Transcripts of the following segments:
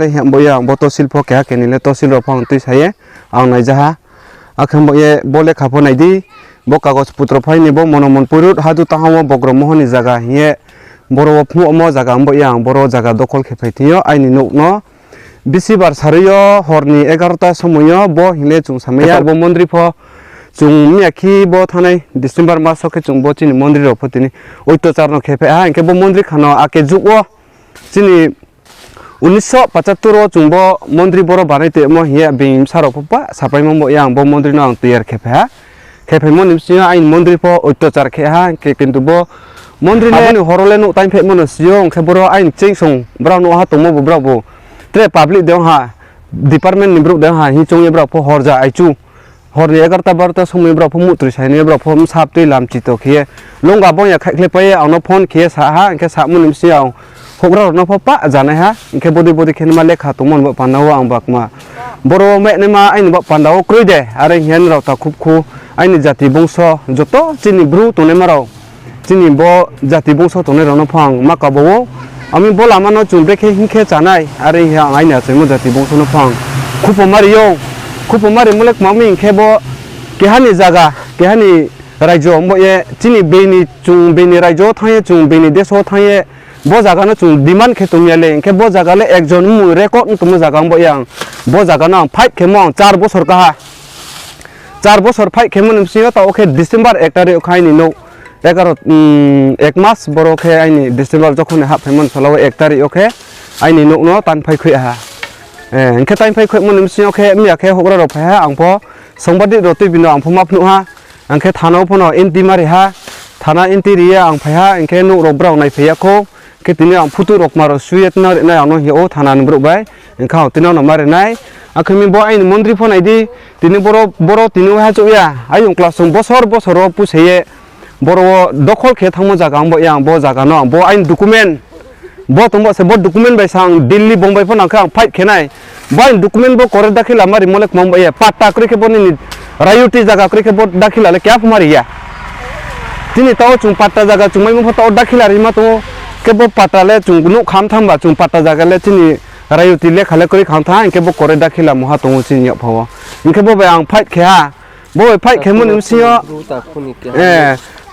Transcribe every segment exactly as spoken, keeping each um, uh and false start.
Tei hing bo ye ang bo tosil pho keha keni le tosil rao pho ang tuisa ye ang naijaha. Akhe bo ye bo lekha pho nai di, bo kagoj putro phai ni bo monomon poirut hadu tangha wo Bogrom Mohon ni zaga hing ye boro wo phnuh omo zaga bo ye ang boro zaga dokhol khe phai thing yo aini nouh no. Bisibar sarui yo hor ni egarota somoi yo bo hing le chung samai ya. Bo mondri pho chung miya khe bo thanngnai December mas wo khe chung bo chini mondri rao pho tini oitochar no khe phai ha, hing khe bo mondri kha no ake jug wo chini unisho pachatur wo chung bo mondri boro banai tongmo hing ye being bsa rao pho pa sapaimo bo ye ang bo mondri no ang toiyar khe phai ha. Khe phaimo ni bsing yo aini mondri pho oitochar khe ha, hing khe kintu bo mondri le ni hor wo le nouh taingphaimo no si yo, hing khe boro aini chengsong brao nouh ha tongmo bo brao bo tre public de ong ha, department ni brouh de ong ha hing choung ye brao pho horja aichu hor ni egarota barota somoi brao pho muhtroi sai ni brao pho bsa tui lam chito khe ye longga bong ya khaihkhlai pai ye ang no phone khe ye sa ha, hing khe samo ni bsing yo ang houhgra rao no pho pa janai ha, hing khe bodei bodei khe nima lekha tongmo ni baoh panda wo ang bakma boro wo mainaima aini baoh panda wo kroi de, are hing ye nrao takhu bkhu aini jati bongso joto chini bru tongnaima rao, chini bo jati bongso tongnai rao no pho ang ma kabo ou. Ami bo lama no chung brekhe hing khe chanai, are hing ye ang aini achaimo jati bongso no pho ang khupo mari ou. Khupo marimo le kma mi hing khe bo keha ni zaga, keha ni raijo, bo ye chini beini chung beini raijo wo thanng ye, chung beini deso wo thanng ye, bo zaga no chung demand khe tong ya le, hing khe bo zaga le ekjon mmung record ong tongmo zaga bo ye ang, bo zaga no ang fight khemo ang char bosor kaha. Char bosor fight khemo ni bsing yo taoh wo khe December ek tarik wo khe aini nouh, egaro, ek mas boro khe aini December jokhon ni hahphaimo ni sala wo ek tarik wo khe aini nouh no tanphai khui ha. Hing khe tanphai khuimo ni bsing yo khe miya khe houhgra rao phai ha, ang pho songbadik rao tuibi no ang pho ma phnuh ha. Ang khe thana wo pho no entry mari ha, thana entry ri ye ang phai ha, hing khe nouh rao brao naiphai ya khou. Khe tini ang photo rao kma rao sui ye tna rinai ang no hing yag ou thana ni brouh bai. Hing khe ang tini no mari nai. Akhe mi bo aini mondri pho nai di, tini boro, boro tini waiha chouh ya. Ayong class chung bosor bosor wo puse ye boro wo dokhol khe thanngmo zaga ang bo ye ang bo zaga no ang bo aini document bo tong bo se bo document bai sa ang Delhi, Bombay pho nang khe ang fight khe nai. Bo aini document bo kore dakhila ma rimo le kma ba ye patta kroi khe bo nini rayuti zaga kroi khe bo dakhila le keha pho ma ri ya. Chini taoh chung patta zaga chung maimo pho taoh dakhila rima tong ou. Khe bo patta le chung nouh kham thanng ba chung patta zaga le chini rayuti lekha le kroi kham thanng, hing khe bo kore dakhila muha tong ou chini yakpha wo. Hing khe bo bai ang fight khe ha. Bo bai fight khemo ni bsing yo,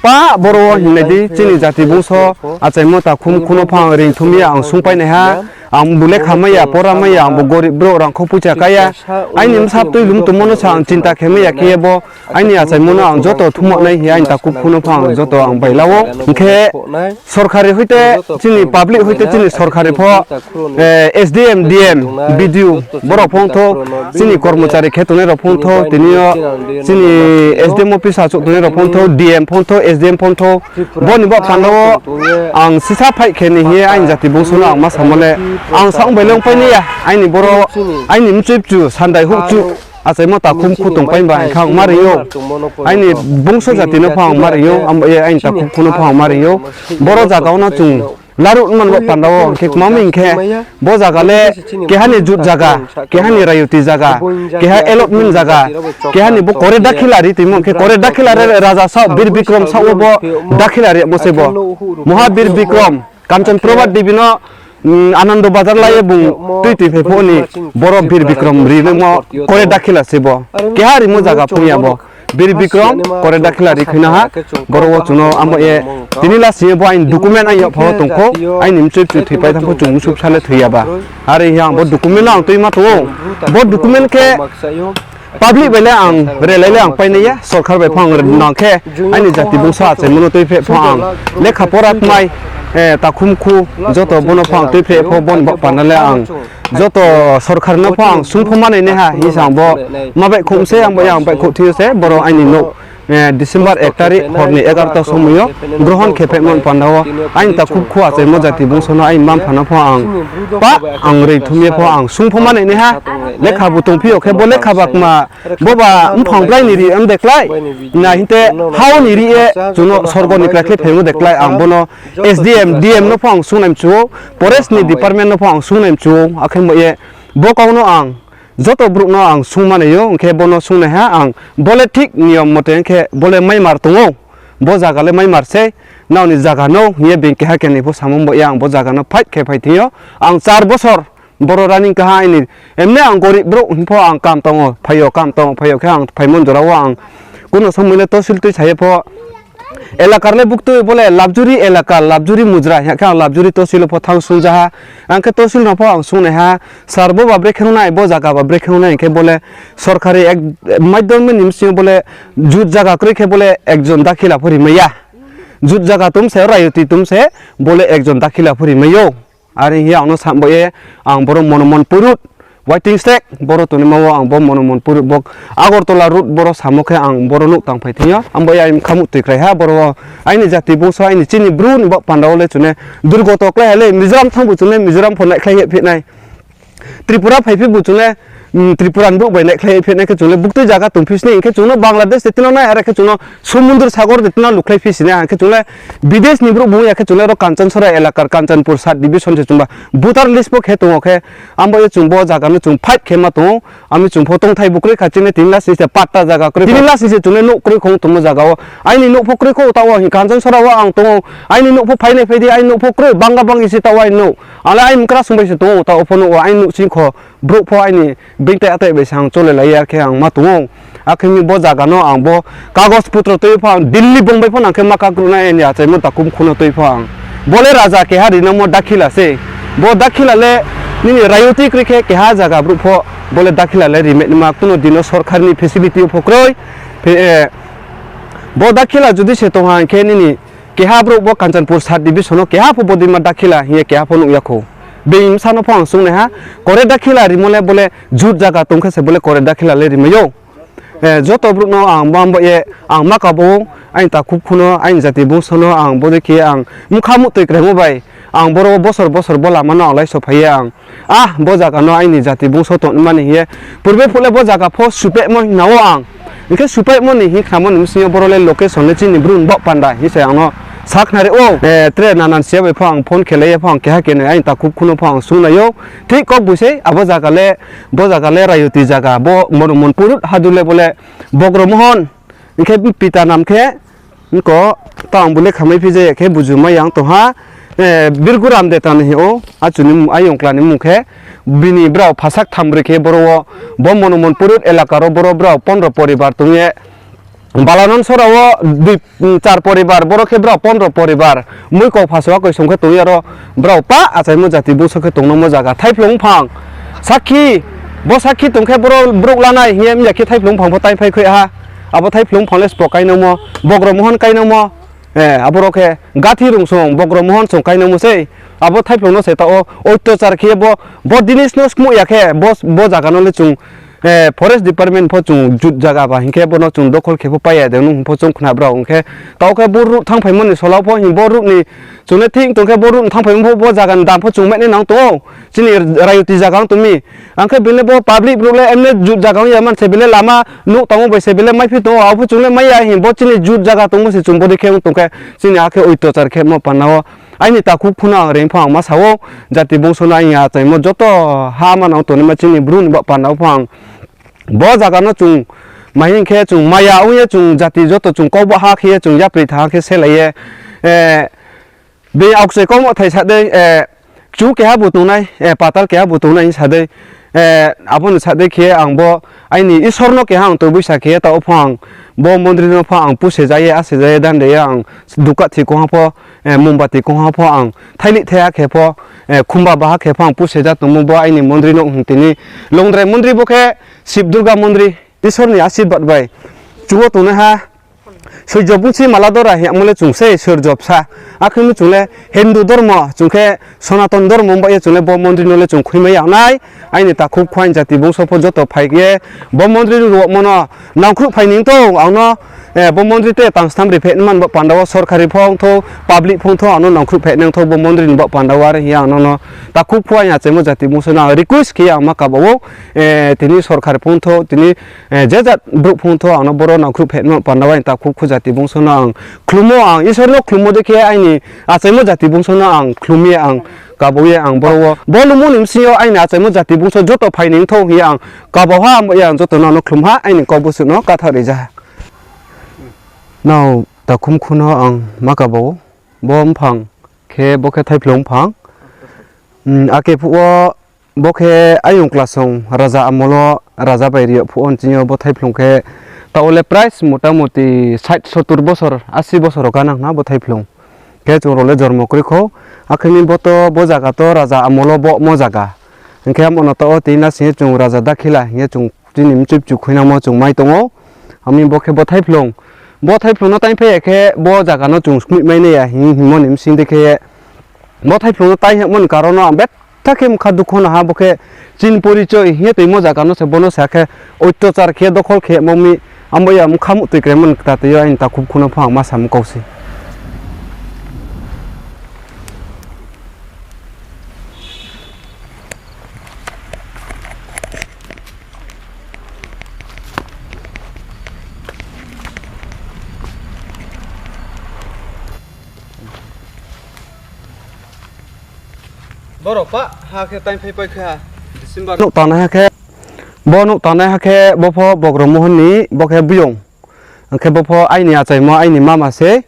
pa boro wo hing nai di, chini jati bungso achaimo takhu mkhu no pho ang reingthum ye ang sungpai nai ha. Ang bo lekha mai ya, pora mai ya, ang bo gorib brouh, rangkhou poicha kái ya. Aini bsa tuilum tongmo no sa ang chinta khe mai ya khe ye bo aini achaimo no ang joto thumo nai hing ye aini takhu mkhu no pho ang joto ang baila ou. Hing khe sorkari hoite, chini public hoite chini sorkari pho, SDM, DM, BDO, borao pho ongthou, chini kormochari khe tongnai rao pho ongthou, tini yo chini SDM office achouh tongnai rao pho ongthou, DM pho ongthou, SDM pho ongthou, bo ni baoh panda wo ang sisa fight khe ni hing ye aini jati bungso no ang ma samo le, ang saong bai le ongpai nai ya, aini boro, aini mchoi bchu, sandai houhchu, achaimo takhu mkhu tongpai ba hing khe ang ma reing ou. Aini bungso jati no pho ang ma reing ou, abo ye aini takhu mkhu no pho ang ma reing ou. Boro zaga wo no chung laruh man baoh panda wo hing khe kma mi hing khe, bo zaga le keha ni jut zaga, keha ni rayuti zaga, keha allotment zaga, keha ni bo kore dakhila ri toimo hing khe, kore dakhila ri raja saoh Bir Bikrom saoh wo bo dakhila rimo se bo. Moha Bir Bikrom, Kanchan Prabhat Devi no Anando Bazar la ye bung tui tui phai pho ni boro Bir Bikrom rimo kore dakhila se bo. Keha rimo zaga phung ya bo. Bir Bikrom kore dakhila ri khui na ha, boro wo chung no amo ye tini lasing ye bo aini document aini yakpha wo tongkhou, aini mchoi bchu thoipai thanng pho chung msu bsa le thoi ya ba. Are hing ang bo document no ang tuima tong ou. Bo document khe public bai le ang relai le ang painai ya, sorkar bai pho ang nang khe aini jati bungso achaimo no tuipheh pho ang lekha pora kmai, takhu mkhu joto bo no pho ang tuipheh pho bo ni baoh panda le ang joto sorkar no pho ang sung pho ma nai nai ha hing sa ang bo ma baihkhouh se ang bo ya ang baihkhouh thing yo se boro aini nouh December ek tarik hor ni egarota somoi yo grohon khe phaimo ni panda wo aini takhu mkhu achaimo jati bungso no aini mma mpha no pho ang pa ang reingthum ye pho ang sung pho ma nai nai ha. Lekha bu tongphi yo khe bo lekha ba kma bo ba mphang klái ni ri ong de klái, na hing te ha wo ni ri ye chung no sorgo ni klái khlai phaimo de klái, ang bo no SDM, DM no pho ang sungnai mchu ou, forest ni department no pho ang sungnai mchu ou, akhe mo ye bo kau no ang joto brouh no ang sung ma nai ou, hing khe bo no sungnai ha ang bo le thik niyom mote hing khe bo le maimar tong ou, bo zaga le maimar sei, nrao ni zaga no hing ye being keha keni pho samo bo ye ang bo zaga no fight khe phai thing yo, ang char bosor Boro running kaha aini, emne ang gorib brouh hing pho ang kam tong ou, phai yo, kam tong ou, phai yo khe ang phaimo jora wo ang kuno somoi le tosil tuisa ye pho elakar le buktui bo le Labjuri elaka, Labjuri mujra hing khe ang Labjuri tosil wo pho thanng sungja ha. Ang khe tosil no pho ang sungnai ha, sir, bo ba brekhe ong nai, bo zaga ba brekhe ong nai hing khe bo le sorkari ek, maidom ni bsing yo bo le jut zaga kroi khe bo le ekjon dakhila pho rimai ya. Jut zaga tong se, rayoti tong se, bo le ekjon dakhila pho rimai ou. Are hing ye ang no sam bo ye, ang boro Monomon Purut, waiting shed, boro tongnaima wo ang bo Monomon Purut bo Agartala road boro samo khe ang boro nouh tangphai thing yo. Ang bo ye aini bkha muhtoi krai ha, boro wo aini jati bungso, aini chini Bru ni baoh panda wo le chung le durgoto klái ha le, Mizoram thanng bu chung le Mizoram pho naikhlai ye phi nai. Tripura phaiphi bu chung le, mm, Tripura ni brouh bai naikhlai phi nai khe chung le buktui zaga tongphi sini, hing khe chung no Bangladesh de tino nai, are khe chung no Sumundru Sagor de tino lukhlai phi sini, hing khe chung le bidesh ni brouh bung ya khe chung le ro Kanchanchora elakar Kanchanpur sub division se chungba voter list pho khe tong ou khe, ang bo ye chung bo zaga no chung fight khe ma tong ou, ami chung pho tongthai bu kroi kha chini tini last ni se patta zaga kroi, tini last ni se chung le nouh kroi khong tongmo zaga wo. Aini nouh pho kroi kho taoh wo hing Kanchanchora wo ang tong ou, aini nouh pho phainai phai di, aini nouh pho kroi bangga banggi se taoh wo aini nouh. Ang le aini mkra sung bai se tong ou, taoh wo pho nouh wo aini nouh sing kho brouh pho aini beingtai atai bai se ang chole lai ya khe ang ma tong ou. Akhe mi bo zaga no ang bo kagos putro tui pho ang Delhi, Bombay pho nang khe ma kakruh nai aini achaimo takhu bkhu no tui pho ang. Bo le raja keha rinangmo dakhila se. Bo dakhila le nini rayoti kroi khe keha zaga brouh pho bo le dakhila le rimai naima kuno dino sorkar ni facility yo pho kroi. Phe, eh, bo dakhila judi se tong ha hing khe nini keha brouh bo Kanchanpur sub division wo keha pho bodima dakhila hing ye keha pho nuh ya khou. Being bsa no pho ang sungnai ha, kore dakhila rimo le bo le jut zaga tong khe se bo le kore dakhila le rimai ou. Eh, joto brouh no ang bo, ang bo ye ang ma kabo ou, aini takhu bkhu no, aini jati bungso no ang bodei khe ang bkha muhtoi kraimo bai ang boro bosor bosor bo lama no ang laisophai ye ang, ah, bo zaga no aini jati bungso tongnaima ni hing ye, purbe phuh le bo zaga pho supaihmo hing na ou ang. Hing khe supaihmo ni hing khnamo ni bsing yo boro le location le chini Bru ni baoh panda hing se ang no sakhnari ou. Eh, tre nanan siya bai pho ang phone khelai ye pho ang keha kenoi aini takhu bkhu no pho ang sungnai ou. Thik kok boi sei, abo zaga le, bo zaga le rayoti zaga, bo Monomon Purut hadu le bo le Bogro Mohon, hing khe pita nam khe, ko, tang bu le khamai phi ja ya khe buju mai yang tong ha, eh, Birguram de tang hing ou, achu ni, ayong kla ni mung khe, bini brao phasak thambroi khe boro wo, bo Monomon Purut elaka ro boro brao pondro poribar tong ye, Balanon sora wo dui, mm, char poribar, boro khe brao pondro poribar, mui kau phaso akoi song khe tong ye ro, brao pa achaimo jati bungso khe tongnangmo zaga, thaiphlung mphang, sakhi, bo sakhi tong khe boro brouh lanai hing ye mya khe thaiphlung mphang pho taingphai khui ha, abo thaiphlung mphang le sbo kainangmo, Bogro Mohon kainangmo, eh, aboro khe gathi rung song, Bogro Mohon song kainangmo sei, abo thaiphlung no se taoh wo oittochar khe ye bo, bo jinis no skmuh ya khe, bo, bo zaga no le chung, eh, forest department pho chung jut zaga ba hing khe bo no chung dokhol khe pho pai ya de nung pho chung khna brao hing khe, taoh khe bo route thanngphaimo ni sola pho hing bo route ni chung le thik tong khe bo route thanngphaimo pho bo zaga ni dam pho chung mainai nang tong ou, chini rayoti zaga ong tong mi. Ang khe bini bo public brouh le emne jut zaga ong ya man se bini lama nouh tangmo bai se bini maiphi tong ou, abo pho chung le mai ya hing bo chini jut zaga tongmo se chung bodei khe ong tong khe chini akhe oittochar khemo panda wo. Aini takhu bkhu no ang reing pho ang ma sa ou, jati bungso no aini achaimo joto ha manang tongnaima chini Bru ni baoh panda wo pho ang bo zaga no chung, ma hing khe chung maya ong ye chung jati joto chung kau baha khe ye chung yapri tha khe selai ye, eh, bini aokchai kau mo thai sa dei, eh, kchu keha bu tongnai, eh, patal keha bu tongnai hing sa dei, eh, abo ni sa dei khe ang bo aini Isor no keha ang tuibuisa khe ye taoh wo pho ang bo mondri no pho ang puse ja ye, ase ja ye, dan de ye ang dukathi kongha pho, eh, mombati kongha pho ang thailih thaiha khe pho, eh, khumba baha khe pho ang puse ja tongmo bo aini mondri no hing tini Longdrai mondri bo khe Sib Durga mondri, Isor ni asirbad bai chung wo tongnaiha Soijo bungsi mala dora hing yamo le chung sei Soijo bsa. Akhe mi chung le Hindu dormo, chung khe Sonaton dormo bai ye chung le bo mondri no le chung khuimai ya nai. Aini takhu bkhu aini jati bungso pho joto phai ye bo mondri ni ruhmo no nangkhruh phai ni thou ang no, eh, bo mondri te tang stham ri phe man bo panda wo sorkari pho ong thou, public pho ong thou ang no nangkhruh phe nang thou bo mondri ni bo panda wo are hing ye ang no no takhu bkhu aini achaimo jati bungso no ang request khe ye ang ma kaba ou, eh, tini sorkari pho ong thou, tini eh, je jat brouh pho ong thou ang no boro nangkhruh phe no panda wo aini takhu bkhu jati bungso no ang khlumo, ang Isor no khlumo dei khe aini achaimo jati bungso no ang khlum ye ang kaba ye ang boro wo bo lungmo ni bsing yo aini achaimo jati bungso joto phai ni thou hing ye ang kaba ha, ang bo ye ang joto no ang no khlum ha, aini kau busuh no katha ri ja ha. Nrao takhu bkhu no ang ma kaba ou, bo mphang khe bo khe thaiphlung mphang. Hmm, ake phuh wo Bo khe ayong klasong raja amol wo raja bai ri yag phuh wo nching yo bo thaiphlung khe taoh wo le price motamuti sait sotur bosor, asi bosor rao ganang na bo thaiphlung. Khe chung rao le jormo kroi khou. Akhe mi bo to bo zaga to raja amol wo bo mo zaga. Hing khe amo no taoh wo tini na sing ye chung raja dakhila hing ye chung chini mchoi bchu khuinangmo chung mai tong ou. Ami bo khe bo thaiphlung. Bo thaiphlung no taingphai ya khe bo zaga no chung skmoih mai nai ya hing hingmo ni bsing dei khe ye. Bo thaiphlung no taing yagmo ni karon no ang betha khe bkha dukho no ha, bo khe chini porichoi hing ye toimo zaga no se bo no se akhe oityochar khe ye dokhol khe yagmo mi, abo ya bkha muhtoi kraimo ni kta tui yo aini takhu bkhu no pho ang ma samo kau se. Boro pa ha khe taingphai pai kha December nouh tangnai ha khe, bo nouh tangnai ha khe bo pho Bogro Mohon ni bo khe buyong. Ang khe bo pho aini achaimo aini mama se,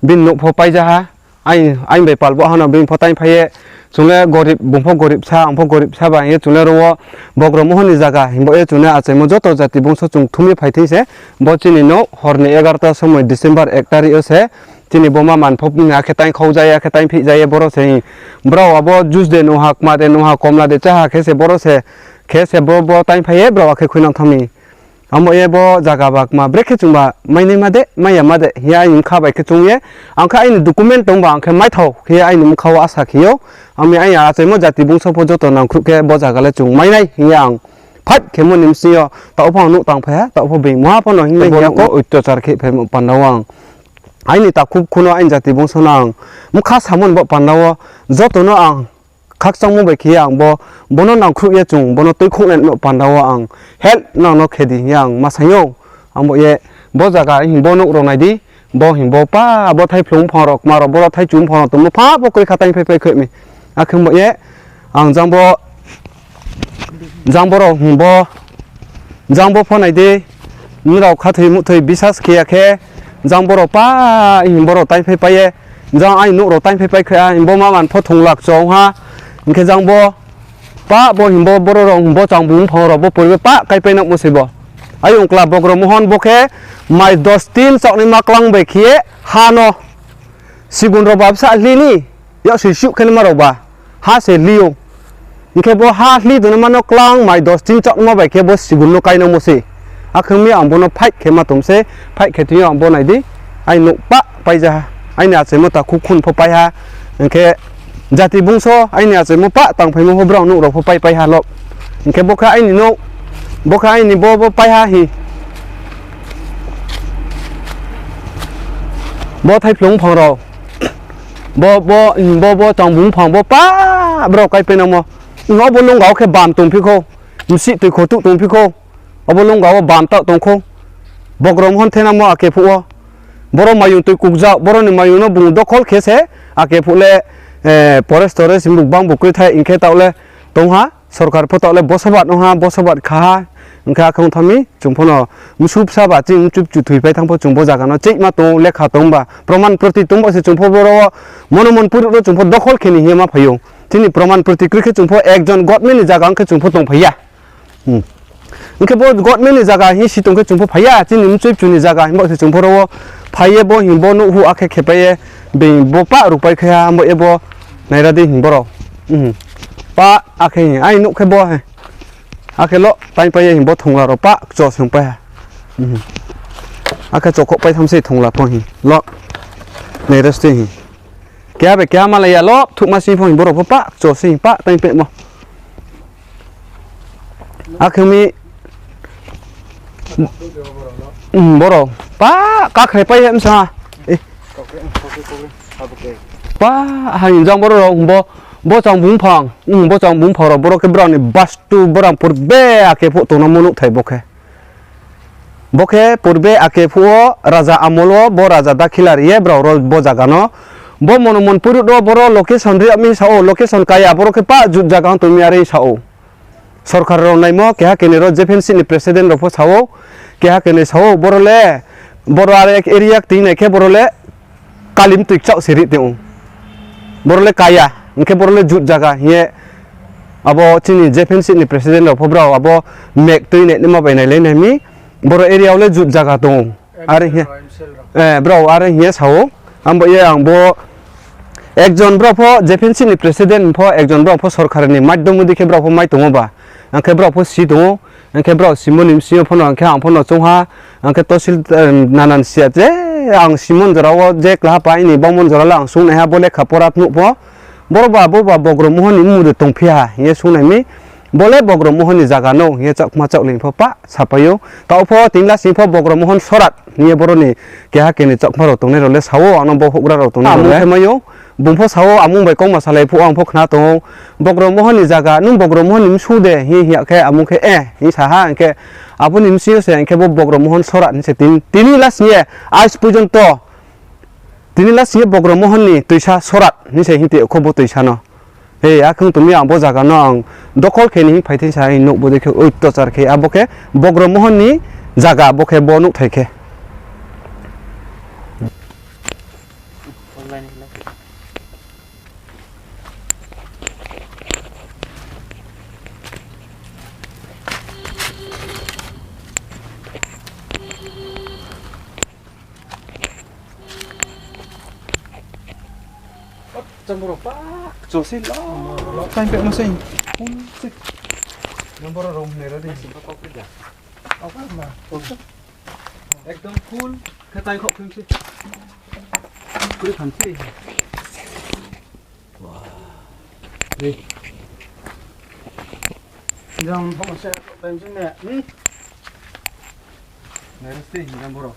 bini nouh pho paija ha. Aini bai pal bo ha no bini pho taingphai ye, chung le gorib, bung pho gorib sa, ang pho gorib sa ba hing ye chung le ro wo Bogro Mohon ni zaga himba ye chung le achaimo joto jati bungso chung thum ye phai thing se, bo chini nouh hor ni egarota somoi December ek tarik yo se, chini bo mama ni pho akhe taingkhau ja ye, akhe taingphih ja ye boro se hing. Brao abo juice de nung ha, kma de nung ha, komla de chá ha khe se boro se, khe se bo, bo taingphai ye brao akhe khuinang thanng mi. Abo ye bo zaga ba kma brekhe chungba mai nai ma de, mai ya ma de hing ye aini bkha bai khe choung ye, ang khe aini document tong ba ang khe maithao khe ye aini bkha wo asa khe ou. Ang mi aini achaimo jati bungso pho joto nangkhruh khe bo zaga le chung mai nai hing ye ang fight khemo ni bsing yo taoh pho ang nouh tangphai ha, taoh pho being mungha pho no hing nai hing ya kho, oityochar khe phaimo panda wo ang aini takhu bkhu no, aini jati bungso no ang bkha samo ni bo panda wo joto no ang khakchangmo bai khe ye ang bo, bo no nangkhruh ye chung bo no tuikhouh nai panda wo ang help nang no khe di hing ye ang ma saing ou. Ang bo ye bo zaga hing bo nouh rao nai di, bo hing bo pa bo thaiphlung bphang rao kma rao, boro thaichu bphang rao tongmo pha bo kroi kha taingphai pai khe mi. Akhe bo ye ang jang bo, jang bo rao hing bo, jang bo pho nai di, nrao khathoi muhthoi bisas khe ya khe, jang bo rao pa hing bo rao taingphai pai ye, jang aini nouh rao taingphai pai khe, hing bo mama ni pho thongla kchong ha, hing khe jang bo pa bo hing bo boro rao hing bo changbu bphang rao bo poribe pa kaipai nangmo se bo. Ayong kla Bogro Mohon bo khe mai dos tin chaohnaima klang bai khe ye ha no sigun rao ba bsa hli ni, yaksi suh khe naima rao ba ha se hli ou. Hing khe bo ha hli tongnaima no klang mai dos tin chaohnaima bai khe bo sigun no kainangmo se. Akhe mi ang bo no fight khe ma tong se, fight khe tong yo ang bo nai di, aini nouh pa paija ha, aini achaimo takhu khun pho pai ha, hing khe jati bungso aini achaimo pa tangphaimo pho brao nouh rao pho pai pai ha lo. Hing khe bo khe aini nouh, bo khe aini bo, bo pai ha hing. Bo thaiphlung bphang rao, bo, bo, bo, bo changbu bphang bo pa brao kaipai nangmo. Abo lungga wo khe bam tongphi khou, bsih toi khotuh tongphi khou. Abo lungga wo bam taoh tong khou. Bogro Mohon thenamo ake phuh wo. Boro mayung toi kukjak, boro ni mayung no bung dokhol khe se, ake phuh le, forest torest buk bang buk kroi thai, hing khe taoh le tong ha, sorkar pho taoh le bosobat ong ha, bosobat kha ha, hing khe akhe ong thanng mi, chung pho no msu bsa ba chini mchu bchu thoipai thanng pho chung bo zaga no cheihma tong ou, lekha tong ba, proman proti tong ba se chung pho boro wo monomon puruk no chung pho dokhol khe ni hing ye ma phai ou. Chini proman proti kroi khe chung pho ekjon government ni zaga ong khe chung pho tongphai ya. Hing khe bo government ni zaga hing si tong khe chung pho phai ya, chini mchoi bchu ni zaga himba se chung pho ro wo phai ye bo hing bo nouh huh akhe khepai ye, being bo pah rupai khe ha, bo ye bo naira di hing bo rao. Pa akhe hing, aini nouh khe bo he. Akhe lo, taingpai ye hing bo thongla rao pah kcho se hingpai ha. Akhe chokhouhpai tham se thongla pho hing lo. Naira ste hing. Keha bai keha malai ya lo, thuhma sing pho hing bo rao pho pah kcho se hing pah taingpaimo. Akhe mi boro pa kakhrai pai ye msa ha. Pa ha hing jang boro rao hing bo, bo chang bung phang, bo chang bung phang rao boro khe brao ni bastu brao purbe ake phuh tongnamo nouhthai bo khe. Bo khe purbe ake phuh wo raja amol wo bo raja dakhila ri ye brao rao bo zaga no. Bo monomon puruk ro boro location ri yag mi sa ou, location kaya boro khe pah jut zaga ong tong mi are sa ou. Sorkar rao naimo keha keni ro jephensih ni president rao pho sa ou, keha keni sa ou, boro le, boro are area kting nai khe boro le kalim tui kchaoh se ri tong ou. Boro le kaya, hing khe boro le jut zaga hing ye Abo chini J F N C ni president rao pho brao abo map tui nai nima bai nailai nai mi. Boro area wo le jut zaga tong ou. Are hing ye, eh, brao are hing ye sa ou. Abo ye ang bo ekjon brao pho J F N C ni president pho ekjon brao pho sorkar ni maidomo di khe brao pho mai tong ou ba. Ang khe brao pho si tong ou. Ang khe brao simo ni bsing yo pho no ang khe ang pho no choung ha. Ang khe tosil, eh, nanan siya je ang simon jora wo je klaha pai ni bangmon jora le ang sung nai ha bo lekha pora phnuh pho. Boro ba bo ba Bogro Mohon ni mmung de tongphi ha hing ye sung nai mi. Bo le Bogro Mohon ni zaga no hing ye Chakma chaohling pho pah sapai ou. Taoh pho tini last ni pho Bogro Mohon Sorat hing ye boro ni keha keni Chakma rao tongnai rao le sa ou, ang no bo houhgra rao tongnai rao le mai ou. Bung pho sa ou, amung bai kauma salai phuh ang pho khna tong ou. Bogro Mohon ni zaga, nung Bogro Mohon ni bsung de hing ye hing ya khe amung khe, eh, hing sa ha, hing khe abo ni bsing yo se hing khe bo Bogro Mohon Sorat hing se tini, tini last ni ye, ais porjonto, tini last ni ye Bogro Mohon ni toisa Sorat hing se hing ti kho bo toisa no. Hei, akhe ong tong mi ang bo zaga no ang dokhol khe ni hing phai thing sa hing nuh bo dei khe oittochar khe abo khe Bogro Mohon ni zaga bo khe bo nuhthai khe. Jamboro pak, kcho sei la. Time pek no sei. Full sei. Jamboro rong ne ra di. Ekdom full. Khe tai khok phim sei. Kuri phan sei. Wah. Di. Jang phok se time sing ne. Hmm. Nai ra sei jamboro.